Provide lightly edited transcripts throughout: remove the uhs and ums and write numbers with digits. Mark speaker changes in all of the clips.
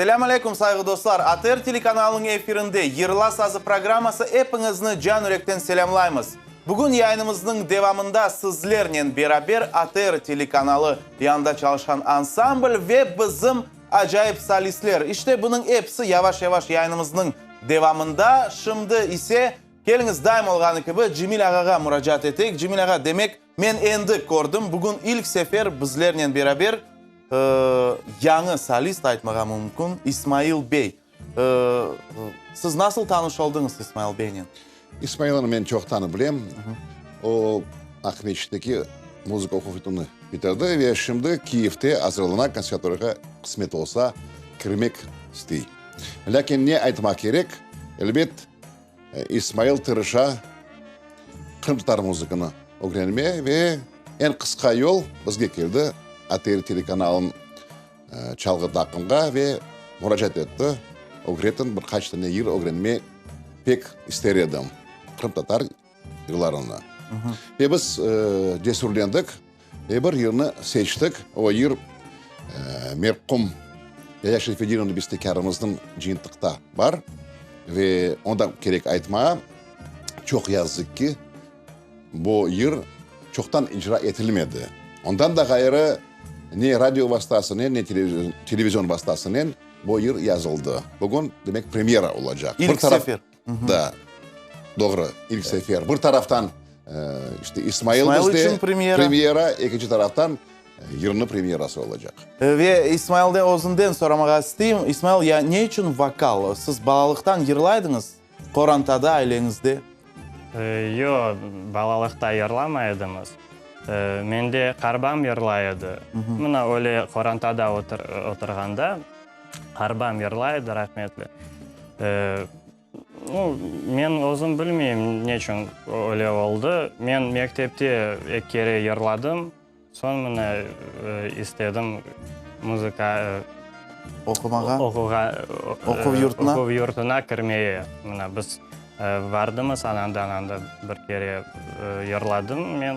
Speaker 1: Selâm aleyküm, sayğı dostlar! ATR telekanalınıñ efirinde Yırla sazı programması epiñizni can-yürekten selâmlaymız. Bugün yayınımıznıñ devamında sizlernen beraber ATR telekanalı yanında çalışqan ansambl ve bizim acayip solistler. İşte bunıñ episi yavaş-yavaş yayınımıznıñ devamında. Şimdi ise keliñiz daim olğanı kibi Cemil ağağa muracaat eteyik. Cemil ağa, demek, men endi kördim, bugün ilk sefer bizlernen beraber yañı solist aytmağa mümkün, İsmail bey. Siz nasıl tanış oldıñız İsmail beynen?
Speaker 2: İsmailni men çoqtan bilem. O, Aqmescitteki muzıka oquv yurtunı bitirdi ve şimdi Kiyevde azırlana, konservatoriyağa qısmet olsa kirmek istey. Lâkin ne aytmaq kerek, elbet, İsmail tırışa qırımtatar muzıkanı ögrenmeye ve eñ qısqa yol bizge keldi, ATR telekanalınıñ çalğı taqımğa ve muracaat etti, Ögretin, bir qaç tane yır ögrenme pek ister edim, qırımtatar yırlarını. Ve biz cesürlendik ve bir yırnı seçtik. O yır merqum Yaya Şerfedinovnıñ bestekârımıznıñ cıyıntıqta bar ve onı da kerek aytmağa, çoq yazıq ki, Bu yır çoqtan icra etilmedi. Ondan da ğayrı, ne radio vastasınen, ne televizion vastasınen bu yır yazıldı. Bugün, demek, premyera olacaq.
Speaker 1: İlk sefer.
Speaker 2: Da, doğru, ilk sefer. Bir taraftan, işte, İsmail bizde premyera, ekinci taraftan, yırnıñ premyerası olacaq.
Speaker 1: Ve İsmailden özünden soramağa isteyim. İsmail, ya ne içün vokal? Siz balalıqtan yırlaydıñız? Qorantada, aileñizde?
Speaker 3: Yoq, balalıqta yırlamay edimiz. Mende qarbam yırlay edi. Mına öyle qorantada oturğanda qarbam yırlay edi rahmetli. Nu, men özüm bilmeyim neçün öyle oldı. Men mektepte eki kere yırladım. Soñ mına istedim muzıka
Speaker 1: oqumağa,
Speaker 3: oquğa,
Speaker 1: oquv yurtuna,
Speaker 3: oquv yurtuna kirmeye. Mına biz vardımız anandan anda bir kere yırladım men.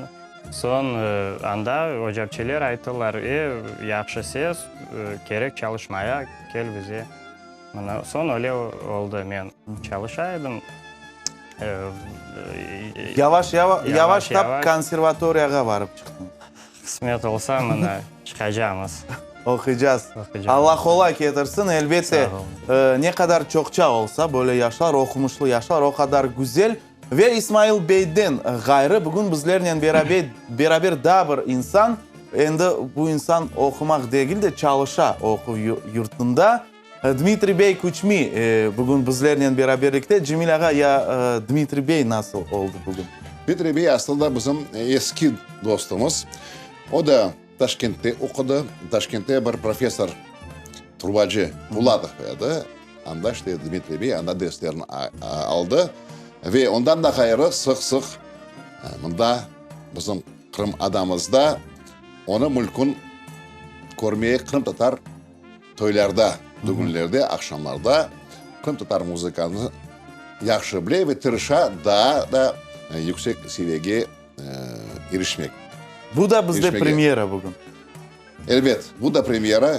Speaker 3: Soñ anda ocapçeler ayttılar, e, yahşı ses, kerek çalışmaya, kel bize. Mına soñ öyle oldı, men çalışa edim.
Speaker 1: Yavaş, yavaştap konservatoriyağa barıp çıqtıñ.
Speaker 3: Qısmet olsa, mına çıqacamız.
Speaker 1: Oquycaz. Alla qolay ketirsin, elbette, ne qadar çoqça olsa böyle yaşlar, oqumışlı yaşlar, o qadar güzel. Ve İsmail beyden ğayrı bugün bizlernen beraber daa bir insan, endi bu insan oqumaq degil de, çalışa oquv yurtunda. Dmitriy bey Küçmi bugün bizlernen beraberlikte. Cemil ağa, ya Dmitriy bey nasıl oldı bugün?
Speaker 2: Dmitriy bey aslında bizim eski dostumız. O da Taşkentte oqudı. Taşkentte bir professor, trubacı Pulatov edi. Anda işte Dmitriy bey anda derslerini aldı. Ve ondan da ğayrı sıq-sıq mında bizim Qırım adamızda onı mülkün körmeye qırımtatar Toylarda, dügünlerde, aqşamlarda qırımtatar muzıkanı yahşı bile ve tırışa daa da yüksek seviyege irişmek.
Speaker 1: Bu da bizde premyera bugün.
Speaker 2: Elbet, bu da premyera.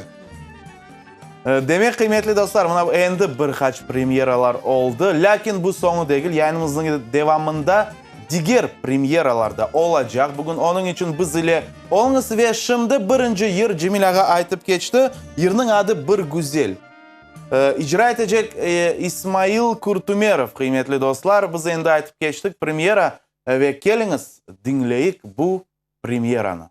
Speaker 1: Demek, qıymetli dostlar, mına endi bir qaç premyeralar oldı. Lâkin bu soñu degil, yayınımıznıñ devamında Diger premyeralar da olacaq bugün, onıñ içün biz ile oluñız. Ve şimdi birinci yır Cemil ağa aytıp keçti, yırnıñ adı Bir güzel. İcra etecek İsmail Kurtumerov, qıymetli dostlar, biz endi aytıp keçtik, premyera ve keliñiz diñleyik bu premyeranı.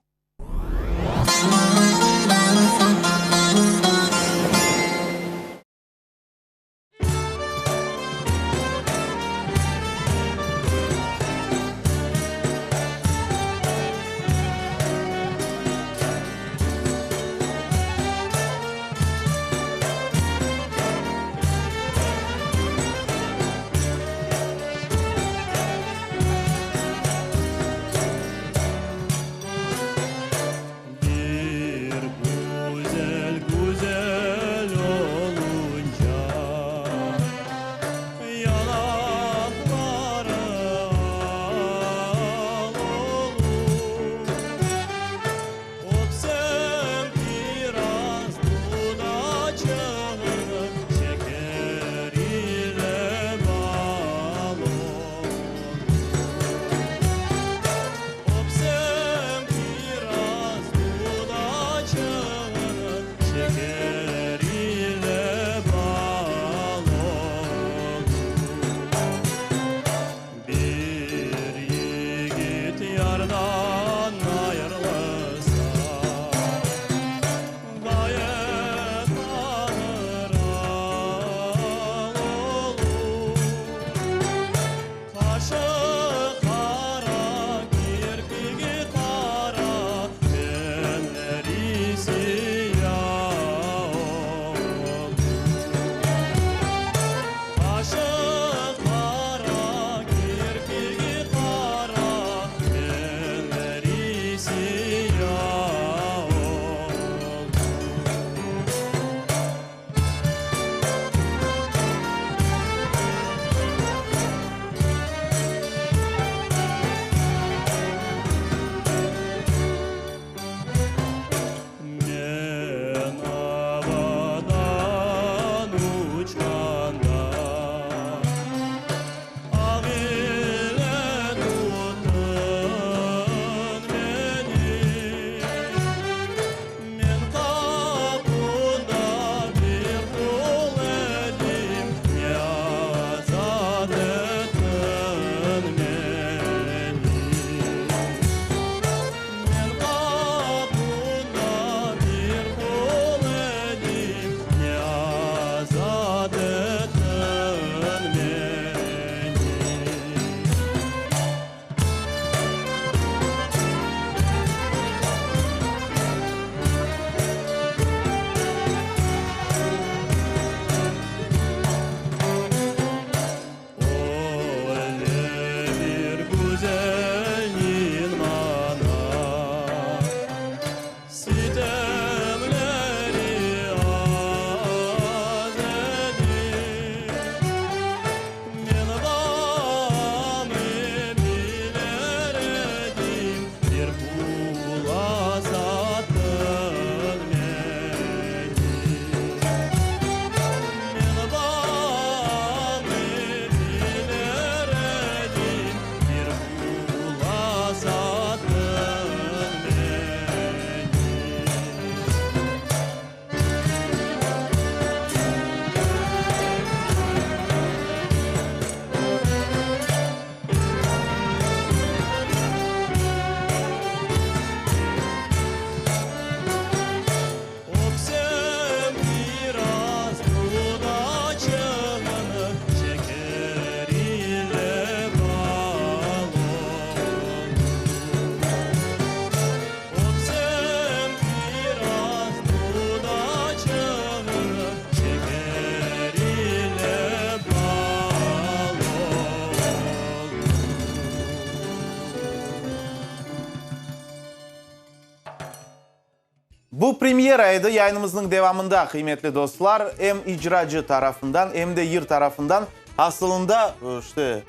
Speaker 1: Bu premyera edi. Yayınımıznıñ devamında, qıymetli dostlar, em icracı tarafından, em de yır tarafından, asılında, işte,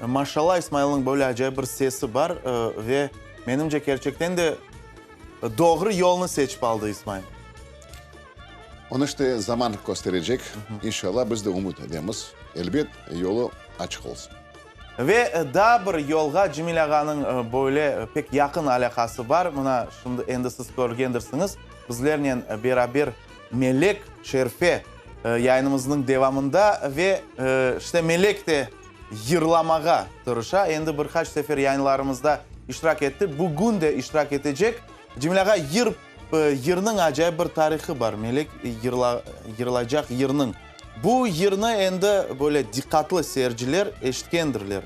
Speaker 1: maşallah, İsmailniñ böyle acayip bir sesi bar ve, menimce, kerçekten de doğru yolnı seçip aldı İsmail.
Speaker 2: Onı işte zaman kösterecek. İnşallah, biz de ümüt edemiz. Elbet, yolu açıq olsun.
Speaker 1: Ve daa bir yolğa Cemil ağanıñ böyle pek yaqın alâqası bar. Mına, şimdi endi siz körgendirsiñiz, bizlernen beraber Melek Şerfe yayınımıznıñ devamında ve işte Melek de yırlamağa tırışa. Endi bir qaç sefer yayınlarımızda iştirak etti, bugün de iştirak etecek. Cemil ağa, yır, yırnıñ acayip bir tarihı bar, Melek yırlaycaq yırnıñ. Bu yırnı endi böyle diqqatlı seyirciler eşitkendirler,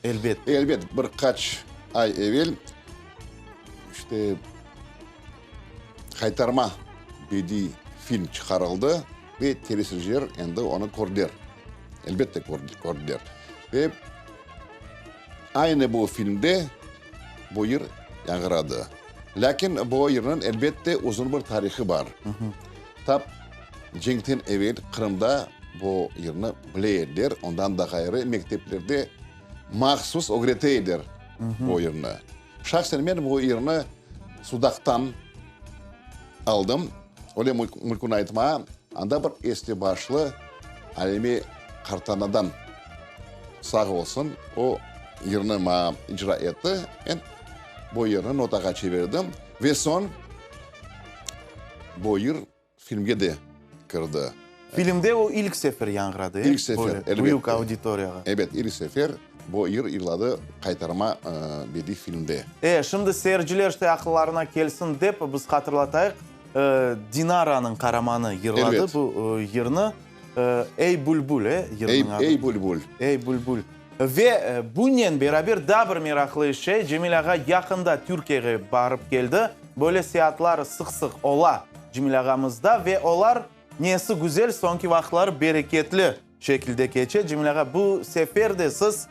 Speaker 1: elbet.
Speaker 2: Elbet, bir qaç ay evel, işte, Haytarma bediy film çıqarıldı ve teleseyirciler endi onı kördiler, elbette kördiler. Ve aynı bu filmde bu yır yañğıradı. Lâkin bu yırnıñ, elbette, uzun bir tarihı bar. Tap cenkten evel Qırımda bu yırnı bile ediler, ondan da ğayrı mekteplerde mahsus ögrete ediler bu yırnı. Şahsen men bu yırnı Sudaqtan aldım. Öyle mülkün aytma, anda bir esli-başlı Alime qartanadan sağ olsun, o yırnı maña icra etti. Men bu yırnı notağa çevirdim ve soñ bu yır filmge de kirdi.
Speaker 1: Filmde o ilk sefer yañğıradı,
Speaker 2: e? İlk sefer, elbette.
Speaker 1: Büyük auditoriyağa.
Speaker 2: Ebet, ilk sefer bu yır yırladı Qaytarma bediy filmde.
Speaker 1: E, şimdi seyirciler işte aqıllarına kelsin dep biz hatırlatayıq, Dinaranıñ qaramanı yırladı bu yırnı. Ey bülbül, e, yırnıñ adı.
Speaker 2: Ey bülbül.
Speaker 1: Ey bülbül. Ve bunen beraber daa bir meraqlı şey, Cemil ağa yaqında Türkiyege barıp keldi. Böyle seyaatlar sıq-sıq ola Cemil ağamızda ve olar, nesi güzel, soñki vaqıtları bereketli şekilde keçe. Cemil ağa, bu sefer de siz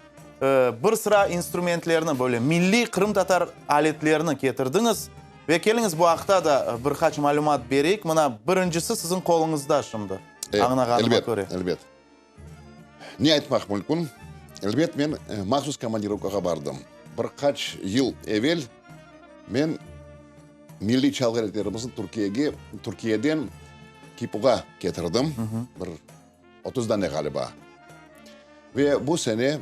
Speaker 1: bir sıra instrumentlerni, böyle milliy qırımtatar aletlerini ketirdiñiz. Ve keliñiz bu aqta da bir qaç malümat bereyik. Mına, birincisi siziñ qoluñızda şimdi, añlağanıma köre.
Speaker 2: Elbet, elbet. Ne aytmaq mümkün? Elbet, men mahsus komandirovkağa bardım. Bir qaç yıl evel men milliy çalğı aletlerimizni Türkiyege, Türkiyeden KİPUğa ketirdim, bir 30 dane ğaliba. Ve bu sene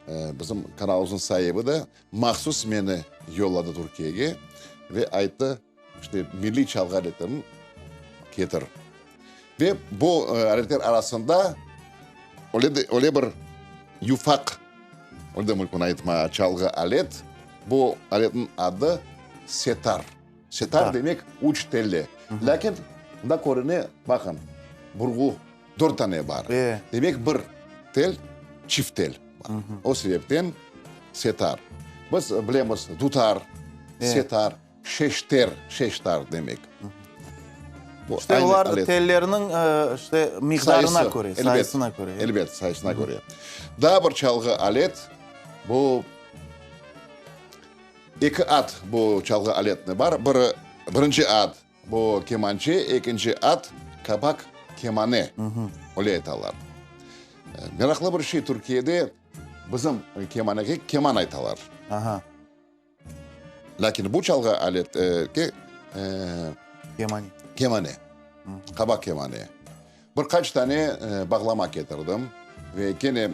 Speaker 2: bizim kanalımıznıñ saibi de mahsus meni yolladı Türkiyege ve ayttı, İşte, milliy çalğı aletlerini ketir. Ve bu aletler arasında öyle de, öyle bir yufaq, öyle de mümkün aytma, çalğı alet. Bu aletniñ adı setar. Setar demek üç telli. Lâkin mında körüne, baqın, burğu dört tane bar. Demek bir tel, çift tel bar. O sebepten setar. Biz bilemiz dutar, setar. Şeşter, şeştar demek.
Speaker 1: Bu İşte olar telleriniñ işte miqdarına köre, sayısına köre.
Speaker 2: Elbet, sayısına köre. Daa bir çalğı alet, bu eki ad bu çalğı aletine bar. Biri, birinci ad bu kemançe, ekinci ad kabak kemane, öyle aytalar. Meraqlı bir şey, Türkiyede bizim kemanege keman aytalar.
Speaker 1: Aha.
Speaker 2: Lâkin bu çalğı aletke
Speaker 1: Kemane.
Speaker 2: Kemane. Qabaq kemane. Bir qaç tane bağlama ketirdim. Ve kene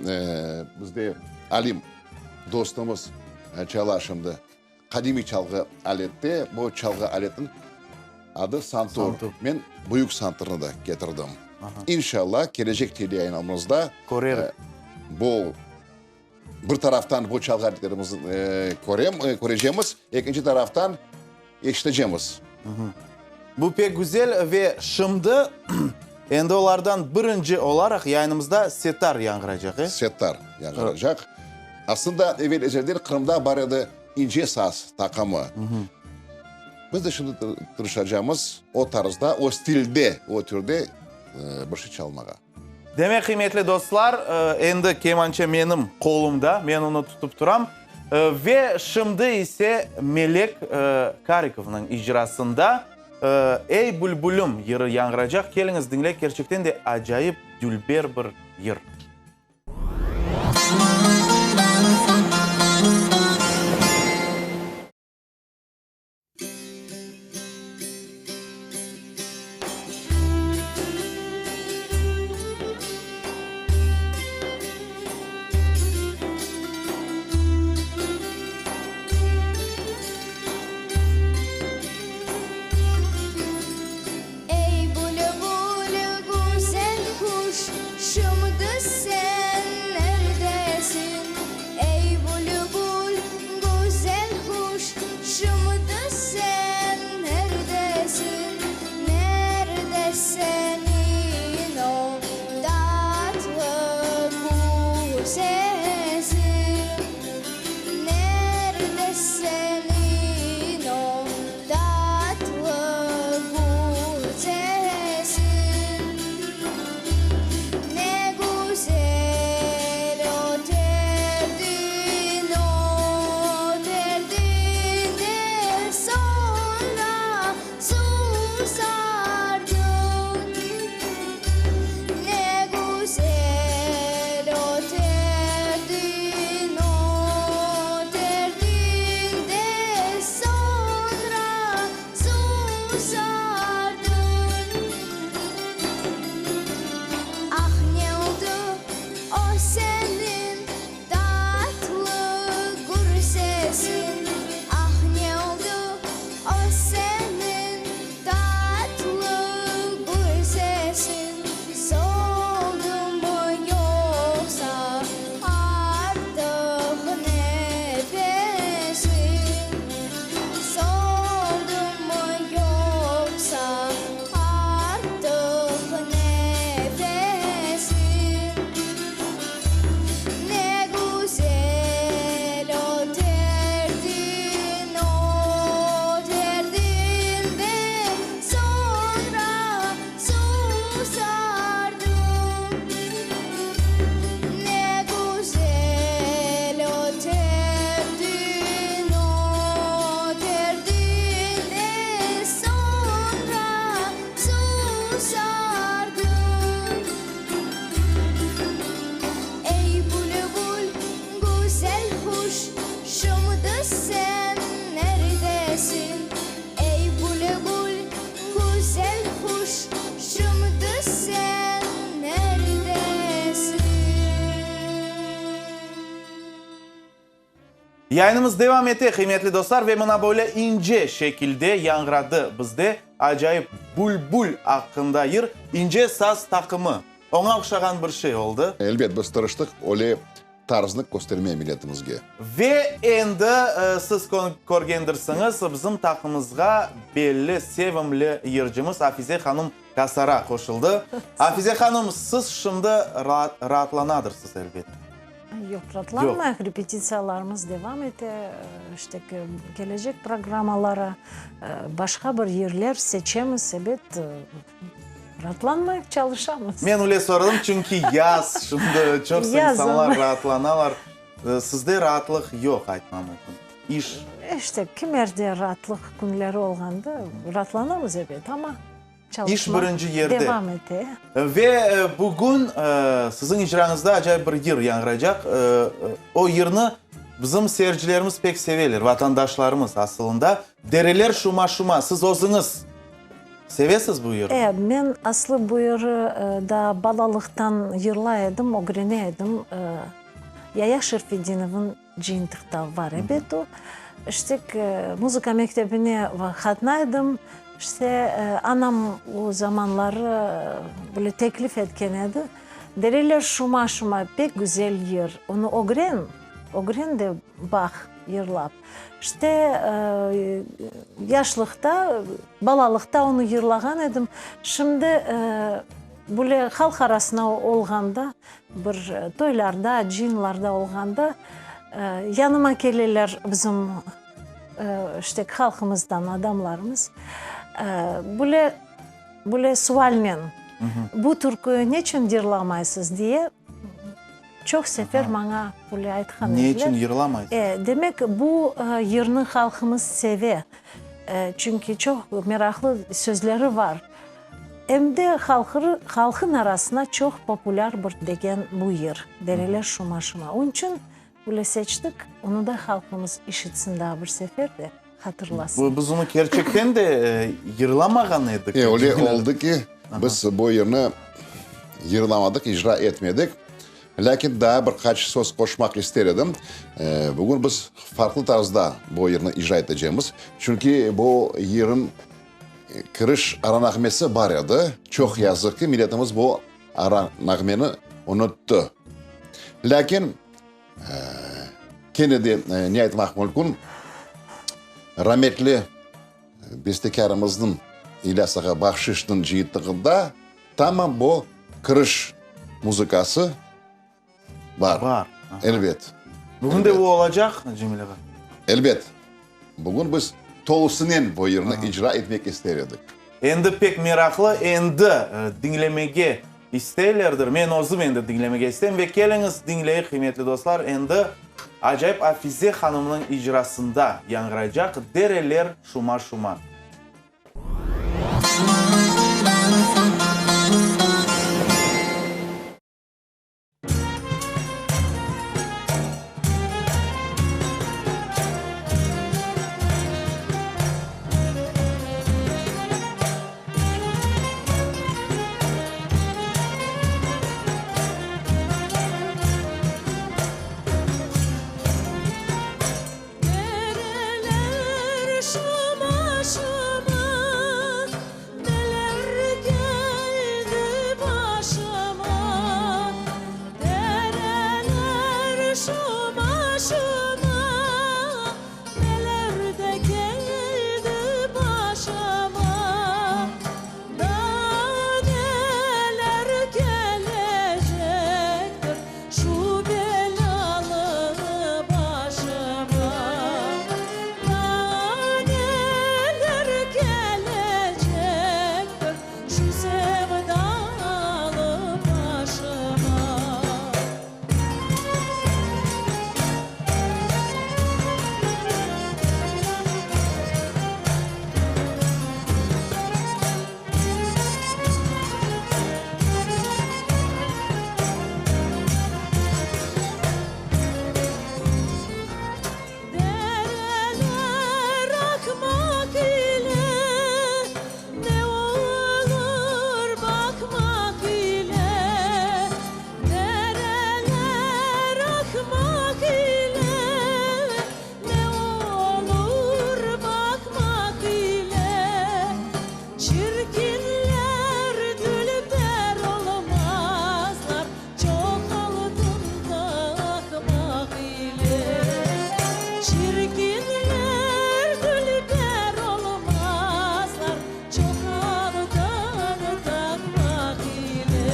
Speaker 2: bizde Alim dostumız çala şimdi qadimiy çalğı alette. Bu çalğı aletniñ adı santur. Men büyük santurnı da ketirdim. İnşallah, kelecek teleyayınımızda
Speaker 1: Körerik.
Speaker 2: bu Bir taraftan bu çalğı aletlerimizni körem, körecemiz, ekinci taraftan eşitecemiz.
Speaker 1: Bu pek güzel ve şimdi endi olardan birinci olaraq yayınımızda setar yañğıracaq, e?
Speaker 2: Setar yañğıracaq. Aslında evel-ezelden Qırımda bar edi ince saz taqımı. Biz de şimdi tırışacamız o tarzda, o stilde, o türde bir şey çalmağa.
Speaker 1: Demek, qıymetli dostlar, endi kemançe menim qolumda, men onı tutıp turam. Ve şimdi ise Melek Karikovnıñ icrasında. Ey, bülbülüm yırı yañğıracaq. Keliñiz, diñleyik, kerçekten de acayip, dülber bir yır.
Speaker 4: Ey, bülbül, güzel quş, şimdi sen neredesiñ? Ey, bülbül, güzel quş, şimdi sen neredesiñ? Nerede seniñ o tatlı gür sesiñ? Nerede seniñ o tatlı gür sesiñ? Ne güzel öterdiñ, öterdiñ de soñra susardıñ. Ne güzel öterdiñ, öterdiñ de soñra susardıñ. Ah, ne oldı o seniñ tatlı gür sesiñ? Ah, ne oldı o seniñ tatlı gür sesiñ? Soldumı yoqsa artıq nefesiñ? Soldumı yoqsa artıq nefesiñ? Ne güzel öterdiñ, öterdiñ de soñra susardıñ. Ne güzel öterdiñ, öterdiñ de soñra susardıñ. Ey, bülbül, güzel quş, şimdi sen neredesiñ? Ey, bülbül, güzel quş, şimdi sen neredesiñ?
Speaker 1: Yayınımız devam ete, qıymetli dostlar, ve mına böyle ince şekilde yañğıradı bizde acayip bülbül aqqında yır, ince saz taqımı. Oña oqşağan bir şey oldı.
Speaker 2: Elbet, biz tırıştıq öyle tarznı köstermeye milletimizge.
Speaker 1: Ve endi siz körgendirsiñiz, bizim taqımızğa belli, sevimli yırcımız Afize hanım Kasara qoşuldı. Afize hanım, siz şimdi raatlanadırsiz, elbet.
Speaker 5: Yoq, raatlanmayıq, repetitsiyalarımız devam ete, işte, kelecek programmalara başqa bir yerler seçemiz, ebet, raatlanmayıq, çalışamız.
Speaker 1: Men öyle soradım, çünki yaz, şimdi çoqsa insanlar raatlanalar. Sizde raatlıq yoq, aytma mümkün, iş.
Speaker 5: İşte, kimerde raatlıq künleri olğanda raatlanamız, ebet, amma.
Speaker 1: İş birinci yerde.
Speaker 5: Devam ete.
Speaker 1: Ve bugün siziñ icrañızda acayip bir yır yañğıraycaq. O yırnı bizim seyircilerimiz pek seveler, vatandaşlarımız asılında. Dereler şuma-şuma. Siz özüñiz sevesiz bu yırnı?
Speaker 5: E, men aslı bu yırı daa balalıqtan yırlay edim, ögrene edim. Yaya Şerfedinovnıñ Cıyıntıqta bar ebet o. İşte, muzıka mektebine qatnaydım. İşte, anam o zamanları böyle teklif etken edi. Dereler şuma-şuma, pek güzel yır, onı ögren, ögren de baq yırlap. İşte, yaşlıqta, balalıqta onı yırlağan edim. Şimdi böyle halq arasına olğanda Bir toylarda, cıyınlarda olğanda yanıma keleler bizim işte halqımızdan adamlarımız, böyle, böyle sualnen, bu türküyü neçün yırlamaysız diye çoq sefer maña böyle aytqan ediler.
Speaker 1: Ne içün yırlamaysız?
Speaker 5: Demek, bu yırnı halqımız seve. Çünki çoq meraqlı sözleri var. Em de halqın arasına çoq populâr bir degen bu yır, Dereler şuma-şuma. Onıñ içün böyle seçtik, onı da halqımız işitsin daa bir sefer de hatırlasın.
Speaker 1: Biz onı kerçekten de yırlamağan edik.
Speaker 2: Öyle oldı ki, biz bu yırnı yırlamadıq, icra etmedik. Lâkin daa bir qaç söz qoşmaq ister edim. Bugün biz farqlı tarzda bu yırnı icra etecemiz. Çünki bu yırın kiriş aranağmesi bar edi. Çoq yazıq ki, milletimiz bu aranağmeni unuttı. Lâkin kene de ne aytmaq mümkün, rametli bestekârımıznıñ İlyas ağa Bahşişniñ cıyıntığında tamam bu kiriş muzıkası bar.
Speaker 1: Bar.
Speaker 2: Elbet.
Speaker 1: Bugün de o olacaq, Cemil ağa?
Speaker 2: Elbet. Bugün biz tolusınen bu yırnı icra etmek ister edik.
Speaker 1: Endi pek meraqlı, endi diñlemege isteylerdir. Men özüm endi diñlemege isteyim. Ve keliñiz, diñleyik, qıymetli dostlar, endi acayip Afize hanımnıñ icrasında yañğıraycaq Dereler şuma-şuma.
Speaker 4: Dereler şuma-şuma, Neler keldi başıma, Dereler şuma-şuma, Neler de keldi başıma, Daa neler kelecektir Şu belâlı başıma. Daa neler kelecektir şu sevdalı başıma. Dereler aqmaq ile, ne olur baqmaq ile. Dereler aqmaq ile, ne olur baqmaq ile. Çirkinler dülber olmazlar, Çoq altın taqmaq ile. Çirkinler dülber olmazlar, Çoq altın taqmaq ile.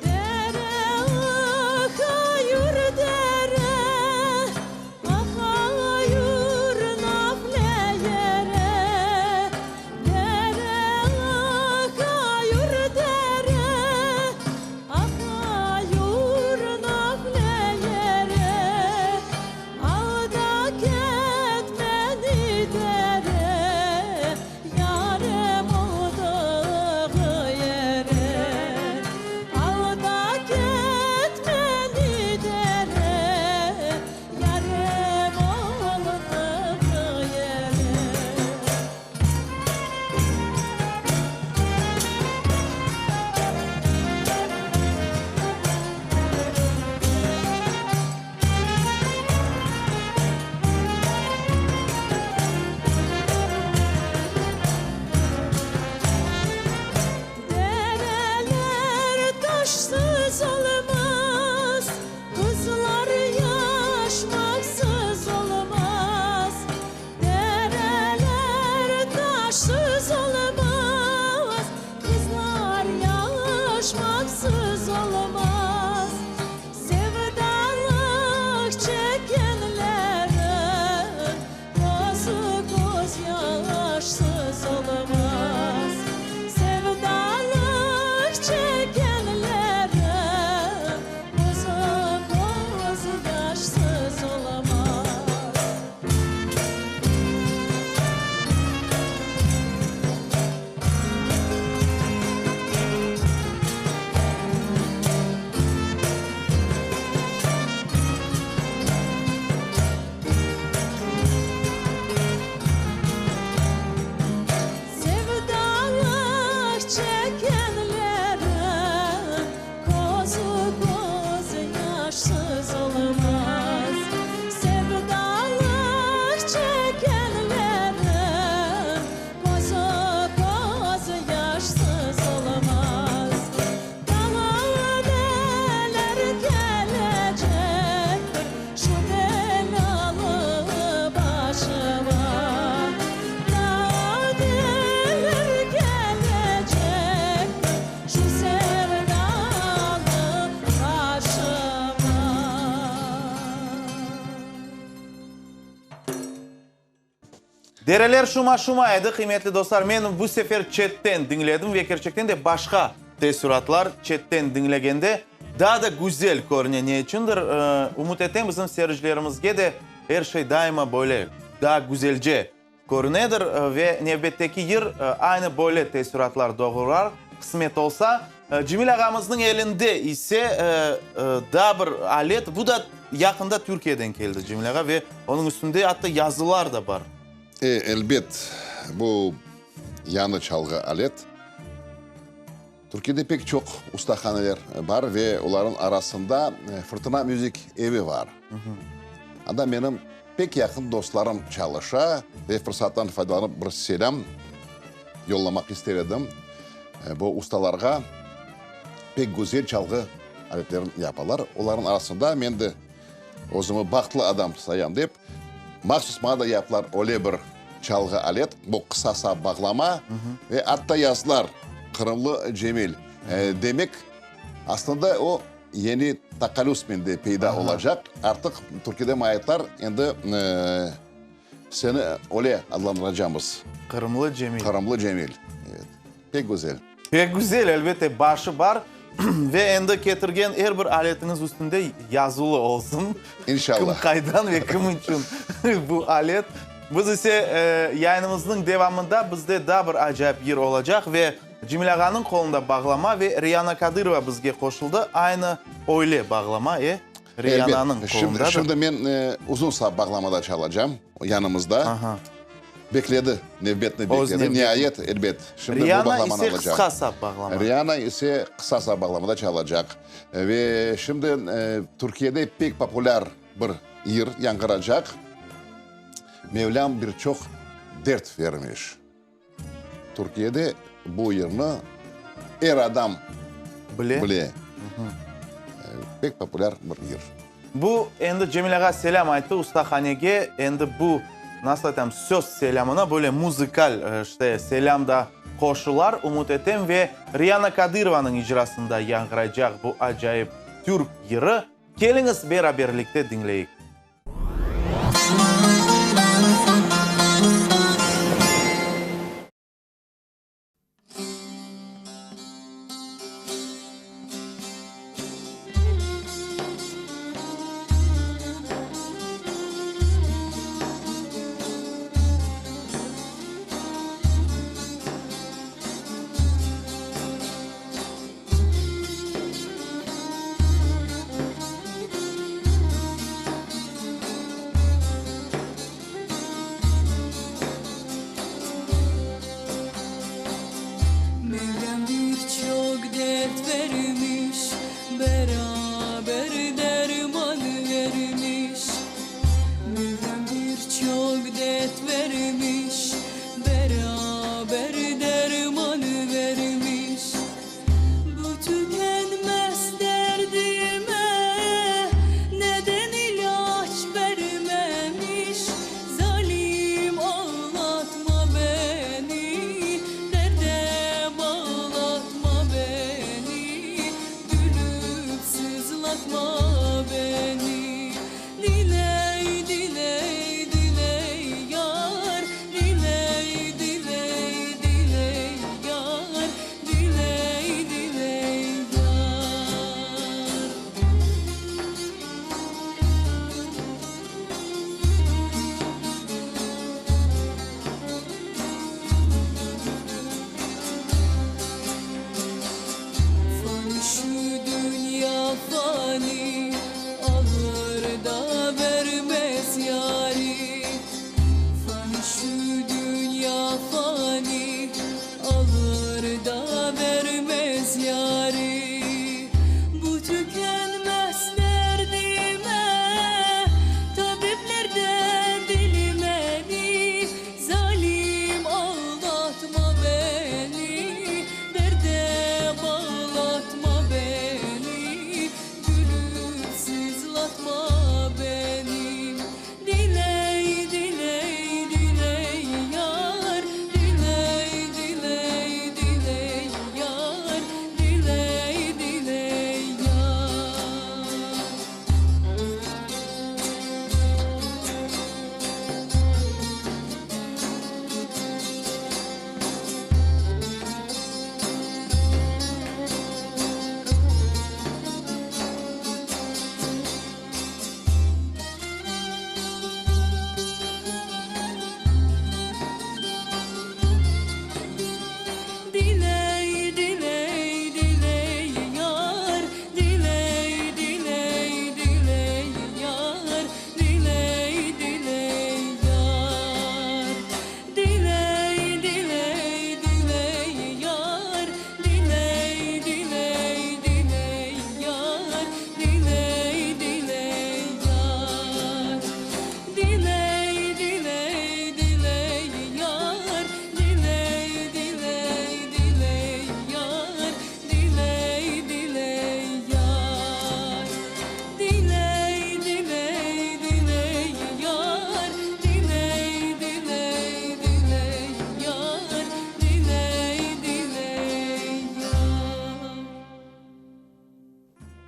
Speaker 4: Dere, aqayur dere, aqayur nafle yere. Dere, aqayur dere, aqayur nafle yere. Alda ket meni dere, yarem oldığı yere. Alda ket meni dere, yarem oldığı yere. Dereler taşsız olmaz, Qızlar yaşmaqsız olmaz. Dereler taşsız olmaz, Qızlar yaşmaqsız olmaz. Sevdalıq çekkenlerge.
Speaker 1: Dereler şuma-şuma edi, qıymetli dostlar. Men bu sefer çetten diñledim ve kerçekten de başqa teessüratlar çetten diñlegende daa da güzel körüne. Ne içündir, ümüt etem, bizim seyircilerimizge de er şey daima böyle, daa güzelce körünedir ve nevbetteki yır aynı böyle teessüratlar doğurar, qısmet olsa. Cemil ağamıznıñ elinde ise daa bir alet, bu da yaqında Türkiyeden keldi, Cemil ağa, ve onıñ üstünde atta yazılar da bar.
Speaker 2: E, elbet, bu yañı çalğı alet. Türkiyede pek çoq ustahaneler bar ve olarnıñ arasında Fırtına müzik evi bar. Anda menim pek yaqın dostlarım çalışa ve fırsattan faydalanıp bir selâm yollamaq ister edim. Bu ustalarğa pek güzel çalğı aletlerini yapalar. Olarnıñ arasında men de özümi bahtlı adam sayam dep, mahsus maña da yaptılar öyle bir çalğı alet, bu qısa sap bağlama ve atta yazdılar, Qırımlı Cemil. Demek, aslında o yeni taqalüs mende peyda olacaq. Artıq Türkiyede maaytlar endi Seni öyle adlandıracamız.
Speaker 1: Qırımlı Cemil.
Speaker 2: Qırımlı Cemil, evet. Pek güzel.
Speaker 1: Pek güzel, elbette, başı bar. Ve endi ketirgen er bir aletiñiz üstünde yazılı olsun.
Speaker 2: İnşallah.
Speaker 1: Kim qaydan ve kim içün bu alet. Biz ise yayınımıznıñ devamında bizde daa bir acayip yır olacaq ve Cemil ağanıñ qolunda bağlama ve Riyana Kadırova bizge qoşuldı. Aynı öyle bağlama, e? Riyananıñ qolundadır.
Speaker 2: Şimdi men uzun sap bağlamada çalacam, yanımızda. Bekledi, nevbetni bekledi. Niayet, elbet, şimdi bu bağlamanı
Speaker 1: alacam. Riyana ise qısqa sap bağlama.
Speaker 2: Riyana ise qısa sap bağlamada çalacaq. Ve şimdi Türkiyede pek populâr bir yır yañğıracaq, Mevlâm bir çoq dert vermiş. Türkiyede bu yırnı er adam bile. Pek populâr bir yır.
Speaker 1: Bu endi Cemil ağa selâm ayttı ustahanege, endi bu, nasıl aytam, söz selâmına böyle muzıkal, işte, selâm da qoşular, ümüt etem, ve Riyana Kadırovanıñ icrasında yañğıraycaq bu acayip türk yırı. Keliñiz, beraberlikte diñleyik.
Speaker 4: Mevlâm bir çoq dert vermiş, Beraber derman vermiş. Mevlâm bir çoq dert vermiş, Beraber derman vermiş. Bu tükenmez derdime neden ilâc bermemiş? Zalim ağlatma beni, derde bağlatma beni, Gülüp sızlatma beni. Diley, diley, diley yar, Diley, diley, diley yar, Diley, diley yar. Fani şu dünya fani, Alır da vermez yari. Fani şu dünya fani, Alır da vermez yari. Bu tükenmez derdime, Tabipler de bilmedi. Zalim aldatma beni, Derde bağlatma beni, Gülüp sızlatma beni. Diley, diley, diley yar, Diley, diley, diley yar, Diley.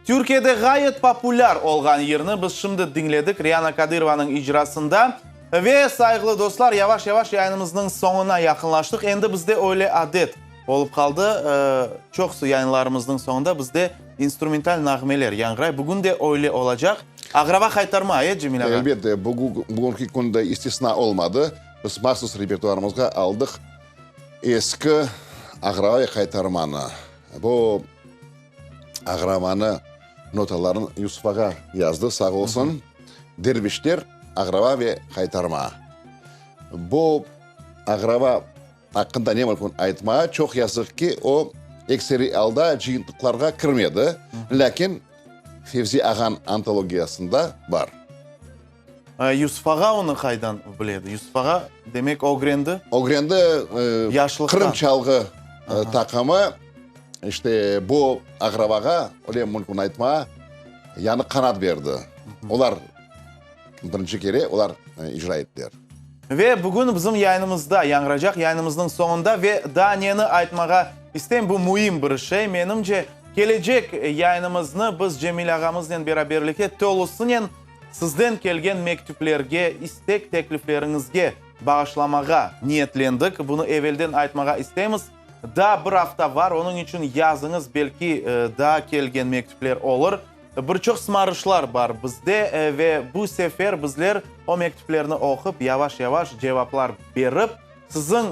Speaker 1: Türkiyede ğayet populâr olğan yırnı biz şimdi diñledik Riana Kadırovanıñ icrasında. Ve, sayğılı dostlar, yavaş-yavaş yayınımıznıñ soñuna yaqınlaştıq. Endi bizde öyle adet olıp qaldı, çoqusı yayınlarımıznıñ soñunda bizde instrumental nağmeler yañğıray. Bugün de öyle olacaq. Ağrava qaytarma, e, Cemil ağa?
Speaker 2: Elbette, bugünki kün de istisna olmadı. Biz mahsus repertuarımızğa aldıq eski ağrava ve qaytarmanı. Bu Ağravanı notalarını Yusuf ağa yazdı, sağ olsun. Dervişler, ağrava ve qaytarma. Bu ağrava aqqında ne mümkün aytmağa, çoq yazıq ki, o, ekseriy alda cıyıntıqlarğa kirmedi, lâkin Fevzi ağanıñ antologiyasında bar.
Speaker 1: Yusuf ağa onı qaydan bile edi? Yusuf ağa, demek, ögrendi?
Speaker 2: Ögrendi,
Speaker 1: Yaşlıqtan.
Speaker 2: Qırım çalğı taqımı, işte, bu aqrabağa, öyle mümkün aytmağa, yañı qanat berdi. Olar birinci kere olar icra ettiler.
Speaker 1: Ve bugün bizim yayınımızda, yañğıracaq yayınımıznıñ soñunda ve daa neni aytmağa isteyim, bu müim bir şey, menimce, kelecek yayınımıznı biz Cemil ağamıznen beraberlikte tolusınen Sizden kelgen mektüplerge, istek-teklifleriñizge bağışlamağa niyetlendik. Bunı evelden aytmağa isteymiz. Daa bir afta bar, onıñ içün yazıñız, belki daa kelgen mektüpler olur. Bir çoq sımarışlar bar bizde ve bu sefer bizler o mektüplerni oqup, yavaş-yavaş cevaplar berip, siziñ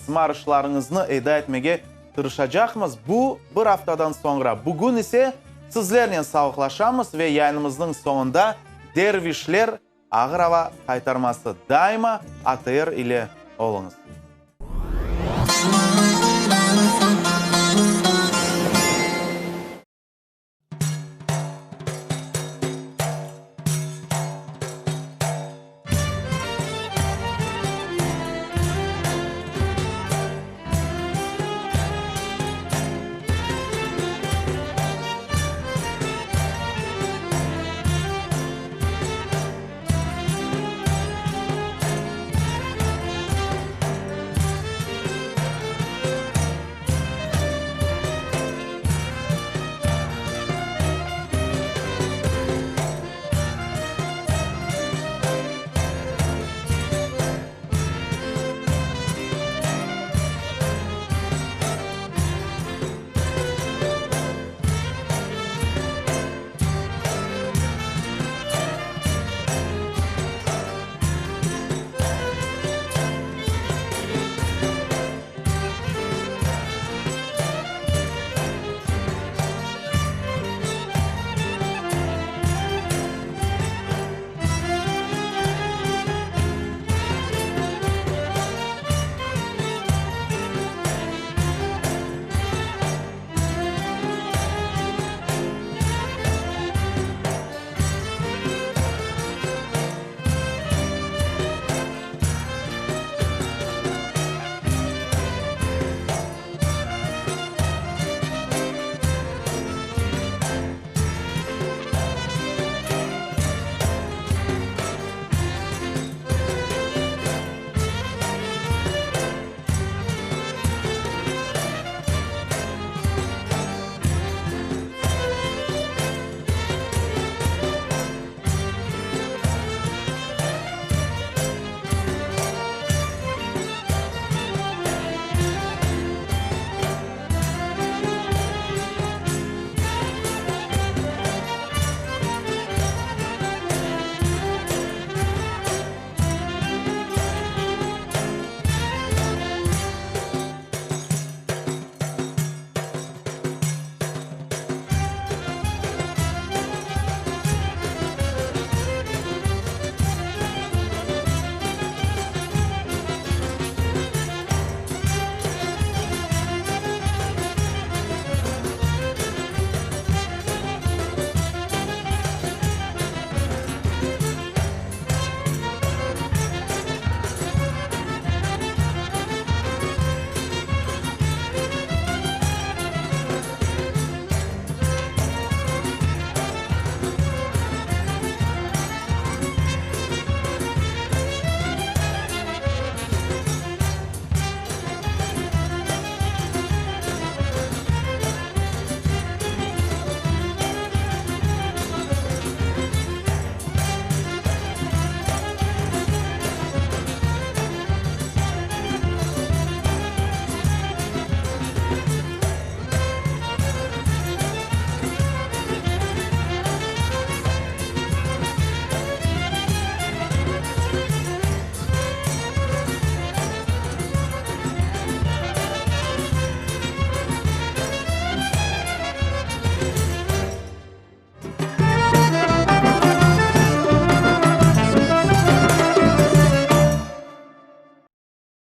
Speaker 1: sımarışlarıñıznı eda etmege tırışacaqmız. Bu, bir aftadan soñra. Bugün ise sizlernen sağlıqlaşamız ve yayınımıznıñ soñunda Dervişler ağır ava qaytarması daima ATR ile oluñız.